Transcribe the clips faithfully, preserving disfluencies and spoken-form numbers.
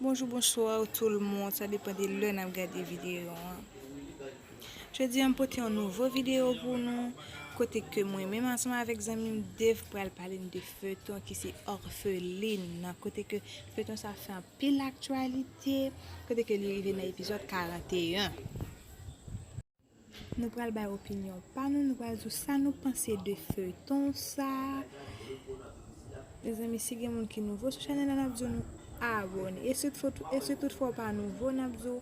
Bonjou, bonswa tout le monde, sa depann de lè n ap gade videyo an. Jodi a m pote yon nouvo videyo pou nou, kote ke mwen menm ansanm avèk zanmi m Dave pral pale n de feyton ki se Orpheline, kote ke feyton sa fè anpil aktyalite, kote ke li rive nan epizòd karanteyen. Nou pral bay opinyon pa nou, nou pral di w sa nou panse de feyton sa. Mezanmi, si gen moun ki nouvo sou chanèl la, n ap di w nou abòne. E si tout fwa, e si tout fwa w pa nouvo, n ap di w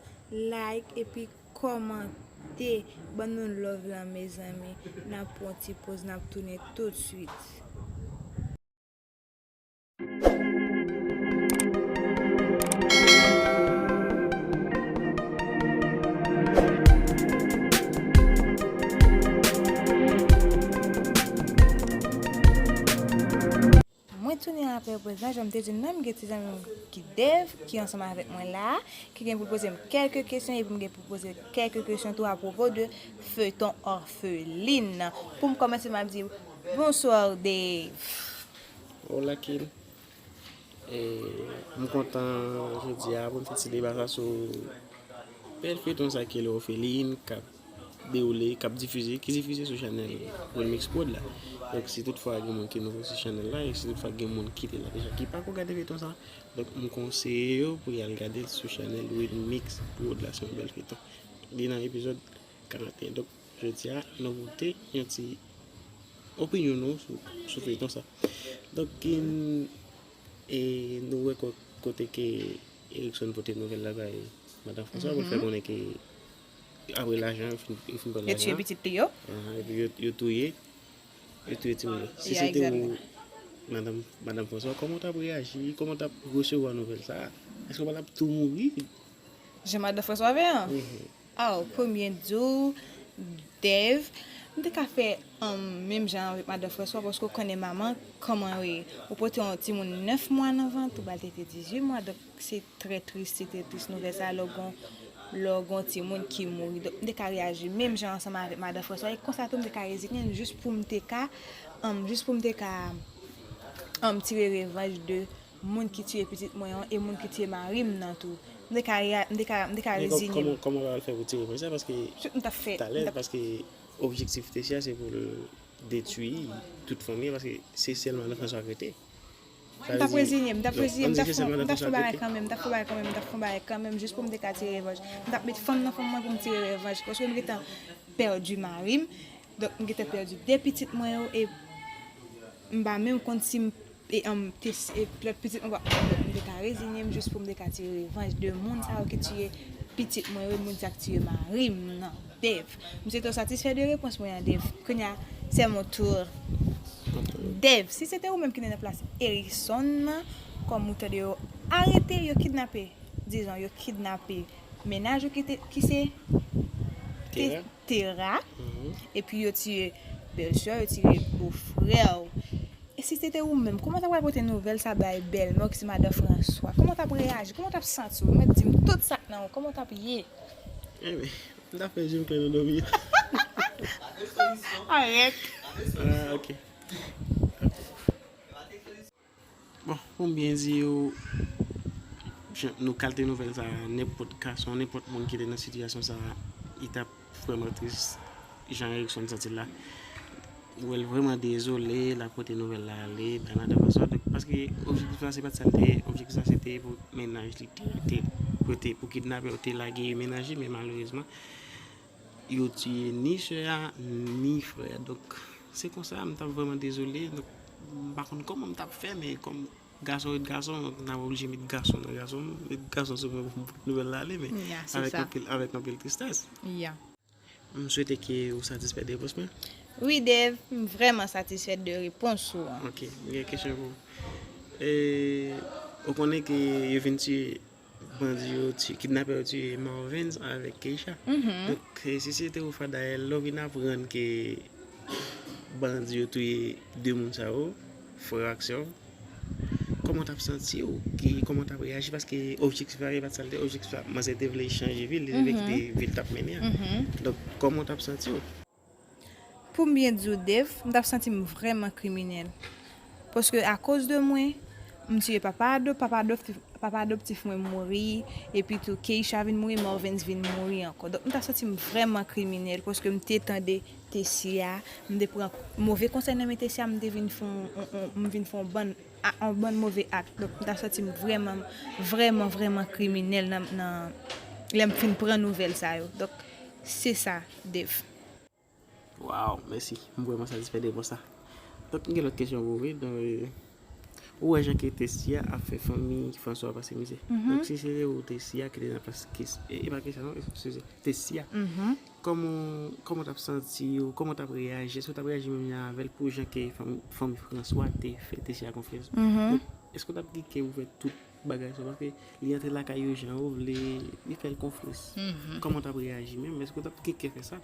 like epi kòmante. Ban nou love lan, mezanmi. N ap pran ti poz, n ap tounen tout swit. Mwen tounen apre poz la, jan m te di nou, m gen ti zanmi m ki Dave, ki ansanm avèk mwen la, ki gen pou l poze m kèlke kesyon, epi m gen pou poze l kèlke kesyon tou apwopo de feyton Orpheline. Pou m kòmanse, m ap di, bonswa, Dave. Hola, Kin. E, m kontan jodi a pou n fè ti deba sa sou bèl feyton sa ki rele Orpheline, k ap dewoule, k ap difize, ki difize sou chanèl Wilmix Prod la. Donk, si tout fwa gen moun ki nouvo sou chanèl la, e si tout fwa gen moun ki te la deja, ki pako gade feyton sa, donk, m konseye yo pou y al gade l sou chanèl Wilmix Prod la, se yon bèl feyton. Li nan epizòd karanteyen. Donk, jodi a, nou pote yon ti opinyon nou sou, sou feyton sa. Donk, kin, e, nou wè ko-, kote ke Erikson pote nouvèl la bay Madan Franswa, pou l fè konnen ke apre lajan, yo fin, yo fin pran lajan. Yo tiye pitit li yo. Aha, epi yo, yo touye, yo touye timoun yo. Si se te ou, Madan, Madan Franswa, kòman w t ap reyaji? Kòman w t ap resevwa nouvèl sa a? Èske w pa t ap tou mouri? Jan Madan Franswa fè an? Aw, premye di w, Dave, m te ka fè, um, menm jan avèk Madan Franswa, paske w konnen manman, kòman yo ye. Ou pote yon timoun nèf mwa nan vant ou, ba l tete dizuit mwa, donk se trè tris, se trè tris nouvèl sa, lè w gon, lè w gon timoun ki mouri. Donk, m te ka reyaji menm jan ansanm avèk Madan Franswa, e konsa tou m te ka reziyen m, jis pou m te ka, um, jis pou m te ka, um, tire revanj de moun ki tiye pitit mwen an e moun ki tiye mari m nan tou. M te ka, m te ka, m te ka reziyen m. Men kòman, kòman w pral fè pou tire revanj sa? Paske m t ap fè, talè, paske objektif Tesya se pou l detwi tout fanmi an, paske se sèl Madan Franswa k rete. M t ap reziyen m, m t ap reziyen m, m t ap fè, m t ap fè bagay kanmenm, m t ap fè bagay kanmenm, m t ap fè bagay kanmenm, jis pou m te ka tire revanj. M t ap met fanm nan fanm mwen pou m tire revanj, paske m gentan pèdi mari m, donk m gentan pèdi de pitit mwen yo, e m pa menm konn si m e, um, te, e, lòt pitit mwen pa, m te ka reziyen m jis pou m te ka tire revanj de moun sa yo ki tiye pitit mwen yo, e moun sa k tiye mari m nan, Dave. M swete w satisfè de repons mwen an, Dave. Kounye a, c'est mon tour. Dave, si se te ou menm ki te nan plas Erikson nan, kòm ou tande yo arete, yo kidnape, dizon, yo kidnape mennaj ou ki te, ki se Te-, Tera, epi yo tiye bèlsè, yo tiye bofrè w. E si se te ou menm, kòman w ta pral pote nouvèl sa bay bèlmè w ki se Madan Franswa? Kòman w t ap reyaji? Kòman w t ap santi w? Mèt di m tout sa k nan ou. Kòman w t ap ye? Ebyen, m t ap fè je m klè nan dòmi. Arèt. Ah, ok. Bon, pou m byen di w, jan, nou kalte nouvèl sa a, nenpòt gason, nenpòt moun ki te nan sitiyasyon sa a, li t ap vrèman tris, jan Erikson santi l la. Ou wè l vrèman dezole, l ap pote nouvèl la ale bay Madan Franswa. Donk, paske objektif la, se pa t sa l te ye. Objektif la, se te pou mennaj li te, te, pou te, pou kidnapè yo te lage mennaj li, men malerezman, yo tiye ni sè a, ni frè a. Donk, se konsa, m t ap vrèman dezole. Donk, m pa konn kòman m t ap fè, men kòm gason ret gason, n ap oblije met gason nan gason, met gason sou mwen pou m pote nouvèl la ale, men avèk anpil, avèk anpil tristès. M swete ke ou satisfè de repons mwen. Wi, Dave, m vrèman satisfè de repons ou an. Ok, m gen kesyon pou ou. E, ou konnen ke yo vin tiye bandi yo tiye, kidnapè yo tiye Marvens avèk Keisha. Donk, e, si se te ou, Fada, lè w vin aprann ke bandi yo touye de moun sa yo, frè ak sè w, kòman w t ap santi w? Ki, kòman w t ap reyaji? Paske objektif la, e pa t sa l te, objektif la, manzè te vle chanje vi l, li te vle kite vi l t ap mennen an. Donk, kòman w t ap santi w? Pou m byen di w, Dave, m t ap santi m vrèman kriminèl. Paske akoz de mwen, M tiye papa adop, papa adoptif, papa adoptif mwen mouri, epi tou Keisha vin mouri, Marvens vin mouri ankò. Donk m ta santi m vrèman kriminèl paske m te tande Tessia, m te pran move konsèy nan men Tessia, m te vin fè yon, yon, yon, m vin fè yon bann, a- yon bann move ak. Donk m ta santi m vrèman, vrèman, vrèman kriminèl nan, nan lè m fin pran nouvèl sa yo. Donk se sa, Dave. Waw, mèsi. M vrèman satisfè de bon sa. Donk, m gen lòt kesyon pou ou, wi. Donk, ou wè jan ke Tessia ap fè fanmi François pase mizè. Donk, si se te ou Tessia ki te nan plas Kes, e, e pa Kesha non, eskize, Tessia. Kòman, kòman w t ap santi w, kòman w t ap reyaji, èske w t ap reyaji menm jan avè l pou jan ke fanmi, fanmi François te fè Tessia konfyans? Donk, èske w t ap gen kè pou fè tout bagay sa, paske li antre lakay yo jan yo vle, li fè l konfyans. Kòman w t ap reyaji menm? Èske w t ap gen kè fè sa?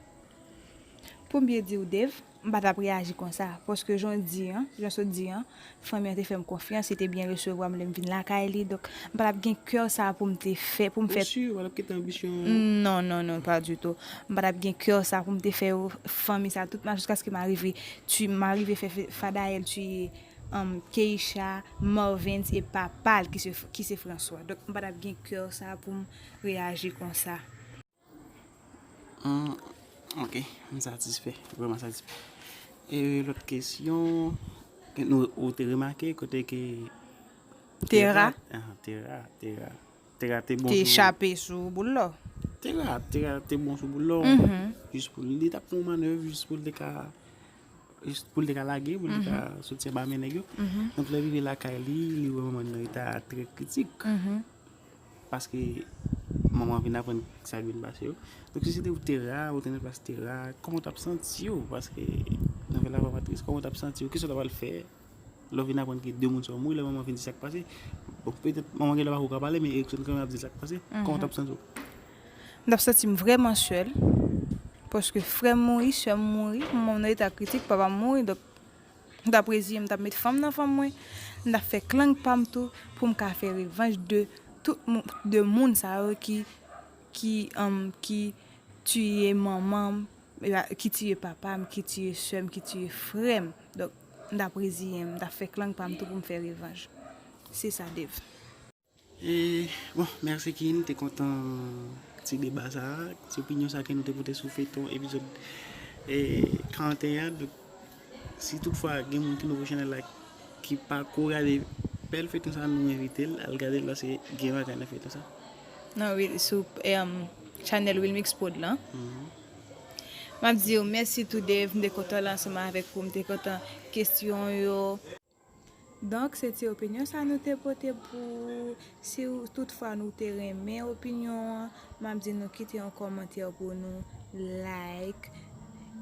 Pou m byen di w, Dave, m pa t ap reyaji konsa, paske jan w di an, jan w sot di an, fanmi an te fè m konfyans, li te byen resevwa m lè m vin lakay li, donk m pa t ap gen kè sa pou m te fè, pou m fè. Ou si ou pa t ap kite anbisyon an? Non, non, non, pa ditou. M pa t ap gen kè sa pou m te fè yo fanmi sa tout mal jiskaske m arive, ti, m arive fè Fadayel tiye um, Keisha, Marvens e papa l ki se, ki se François. Donk m pa t ap gen kè sa pou m reyaji konsa. Hmm, ok, m satisfè, vrèman satisfè. E lòt kesyon, ke nou, ou te remake kote ke Terra? Ah, Terra, Terra. Terra te bon Te sou chape sou boul lò. Terra, Terra te bon sou boul lò. Jis pou li t ap fè yon manèv, jis pou li te ka jis pou li te ka lage, pou li te ka soti anba men nèg yo. Donk lè l rive lakay li, li wè manman l nan eta trè kritik. Paske manman vin aprann sa k vin pase yo. Donk si se te ou Terra, ou te nan plas Terra, kòman w t ap santi w? Paske nouvèl la vrèman tris. Kòman w t ap santi w? Kisa w ta pral fè? Lè w vin aprann ke de moun sa yo mouri, lè manman vin di sa k pase. Bon, petèt manman genlè pa ko ka pale, men Erikson kanmenm ap di sa k pase. Kòman w t ap santi w? M t ap santi m vrèman sèl. Paske frè m mouri, sè m mouri, manman m nan eta kritik, papa m mouri, donk m t ap reziye m, m t ap met fanm nan fanm mwen, m t ap fè klang pa m tou pou m ka fè revanj de tout moun, de moun sa yo ki, ki, um, ki tiye manman m, ki tiye papa m, ki tiye sè m, ki tiye frè m. Donk, m t ap reziye m, m t ap fè klang pa m tou pou m fè revanj. Se sa, Dave. E, bon, mèsi Kin, te kontan ti deba sa a, ti opinyon sa a ke nou te pote sou feyton epizòd e, karannteyen an. Donk, si toutfwa gen moun ki nouvo chanèl la ki pa ko gade bèl feyton sa a, nou envite l al gade l paske gen bagay nan feyton sa. Non, wi, sou um, chanèl Wilmix Prod lan. M ap di w mèsi tou Dave, m te kontan la ansanm avèk ou, m te kontan kesyon yo. Donk, se ti opinyon sa nou te pote pou ou. Si w, toutfwa nou te renmen opinyon an, m ap di nou kite yon kòmantè pou nou, like,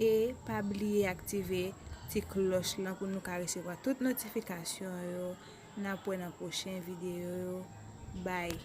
e pa bliye aktive ti klòch lan pou nou ka resevwa tout notifikasyon yo. N ap wè nan pwochen videyo yo. Bye!